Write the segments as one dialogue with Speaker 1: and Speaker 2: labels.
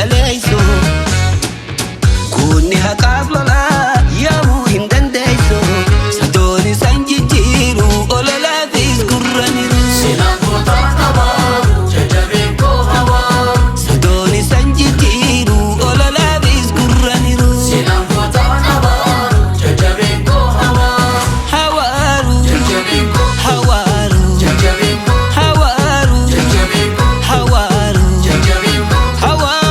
Speaker 1: dhaleessu. Goonni haqaaf lolaa yaamuu hin dandeessu. Sadoon isaan jijjiiru ololaafis gurraniiru.
Speaker 2: Seenaan gootaan abaaru jajjabeen koo hawaaru.
Speaker 1: Sadoon isaan jijjiiru ololaafis gurraniiru.
Speaker 2: Seenaan gootaan abaaru jajjabeen koo hawaaru.
Speaker 1: Hawaaru,
Speaker 2: Jajjabeen koo,
Speaker 1: hawaaru,
Speaker 2: jajjabeen koo,
Speaker 1: hawaaru,
Speaker 2: jajjabeen koo,
Speaker 1: hawaaru,
Speaker 2: jajjabeen koo.
Speaker 1: Hawaaru.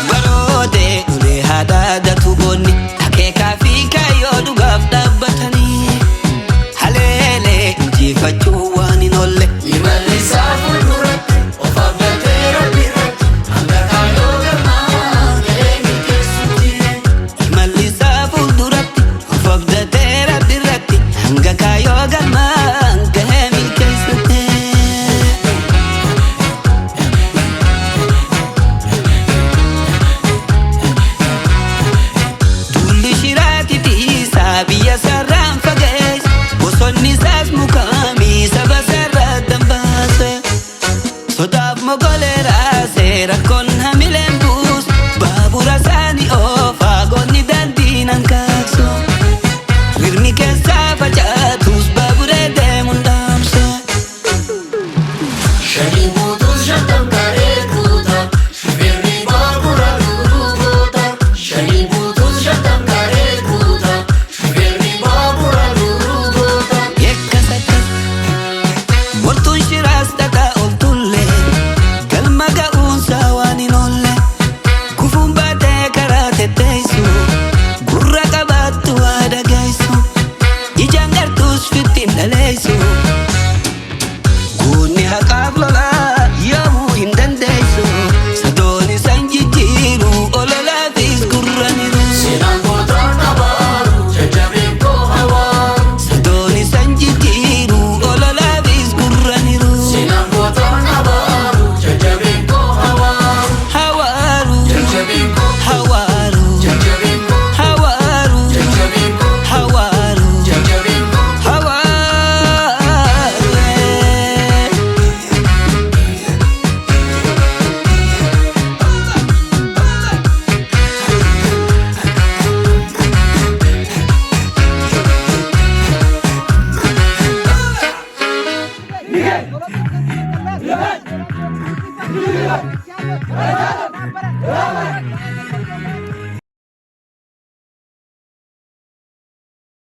Speaker 1: Barootee ulee haadha goonni akeekaa fi kaayyoo dhugaaf dhaabbatanii haleelee injifachuu waan hin oolle.
Speaker 2: Imalli isaa fuulduratti of abdatee Rabbi irratti hanga kaayyoo galmaa gahee milkeessuutti.
Speaker 1: Imalli isaa fuulduratti of abdatee Rabbi irratti hanga kaayyoo galmaan gahee milkeessate. Duulli shiraati isaa biyya sararaan fageesse bosonni isaas mukaamii saba sarara dambaase. Sodaaf mogolee raasee rakkoon hamileen buus baabura isaanii oofaa goonni daandii nan kaaksu. Rirmi keessaa facaatus baaburee deemuun dhaamse.
Speaker 2: Shanii guutuus 50 karee kuuta shufeerri baabura duruu goota. Shanii guutuus 50 karee kuuta shufeerri baabura duruu goota.
Speaker 1: Eekkas akkas mortuun shiraas dhaqaa ol tullee galma ga'uunsaa waan hin oolle gufuun baatee karaa tetteessu gurra qabaattu waa dhageessu ijaan gartuus fittiin dhaleessu. Goonni haqaaf lolaa yoomuu hin dandeessu sadoon isaan jijjiiru ololaafis gurraniiru.
Speaker 2: Seenaan gootaan abaaru jajjabeen koo hawaaru.
Speaker 1: Sadoon isaan jijjiiru ololaafis gurraniiru.
Speaker 2: Seenaan gootaan abaaru jajjabeen koo hawaaru.
Speaker 1: Hawaaru,
Speaker 2: Jajjabeen koo,
Speaker 1: hawaaru,
Speaker 2: jajjabeen koo,
Speaker 1: hawaaru,
Speaker 2: jajjabeen koo,
Speaker 1: hawaaru,
Speaker 2: jajjabeen koo.
Speaker 1: Hawaaru.